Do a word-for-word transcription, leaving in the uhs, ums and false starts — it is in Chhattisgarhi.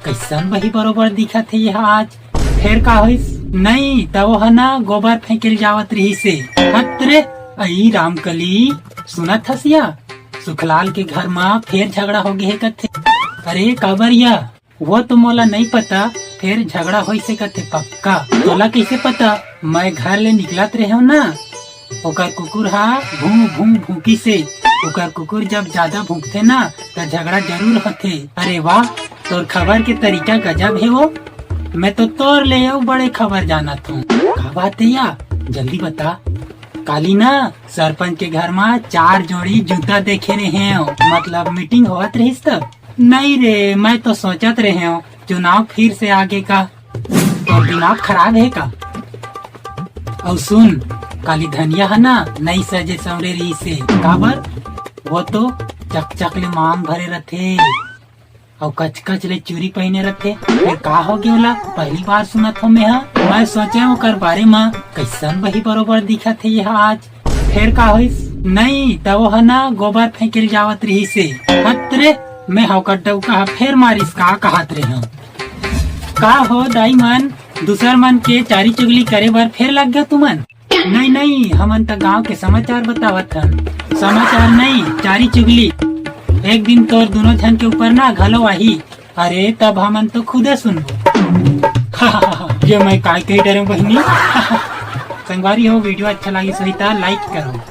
कइसन बही बरोबर दिखत हे ये आज। फेर का होइस? नहीं, त वो ह ना गोबर फेंके ल जावत रहिस हे। हत रे, अई रामकली, सुनत हस या? सुखलाल के घर म फेर झगड़ा हो गे हे कथे। अरे काबर या? वो तो मोला नहीं पता, फेर झगड़ा होइस हे कथे पक्का। तोला कइसे पता? मैं घर ले निकलत रहेंव ना, ओकर कुकुर हा भूं भूं भूंकिस हे। ओकर कुकुर जब ज्यादा भूंकथे ना, त झगड़ा जरूर होथे। अरे वाह, तोर खबर के तरीका गजब हे वो। मैं तो तोर ले अउ बड़े खबर जानत हूँ। का बात हे या? जल्दी बता। काली ना सरपंच के घर म चार जोड़ी जूता देखे रहेंव, मतलब मीटिंग होवत रहिस त। नहीं रे, मैं तो सोचत रहेंव चुनाव फिर से आगे का। तोर दिमाग खराब हे का? अउ सुन, काली धनिया ह ना नई सजे संवरे रहिस हे। काबर? वो तो चकचक ले मांग भरे रथे, अउ कचकच ले चूरी पहिने रथे। फेर का हो गे ओला? पहली बार सुनत हो मैं ह। मैं सोचे ओकर बारे म, कइसन बही बरोबर दिखत हे ये आज। फेर का होइस? नहीं, त वो ह ना गोबर फेंके ल जावत रहिस हे। हत रे, मैं ह ओकर डउका ह फेर मारिस का कहत रहेंव। का हो दाई मन, दूसर मन के चारी चुगली करे बर फेर लग गए तुमन? नहीं, नहीं, हमन त गांव के समाचार बतावत हन। समाचार नहीं, चारी चुगली। एक दिन तोर दोनों झन के ऊपर ना घलो आही। अरे, तब हमन तो खुदे सुनबो। ये मैं काय कही डरे बहिनी। संगवारी हो, वीडियो अच्छा लागिस होही त like करो।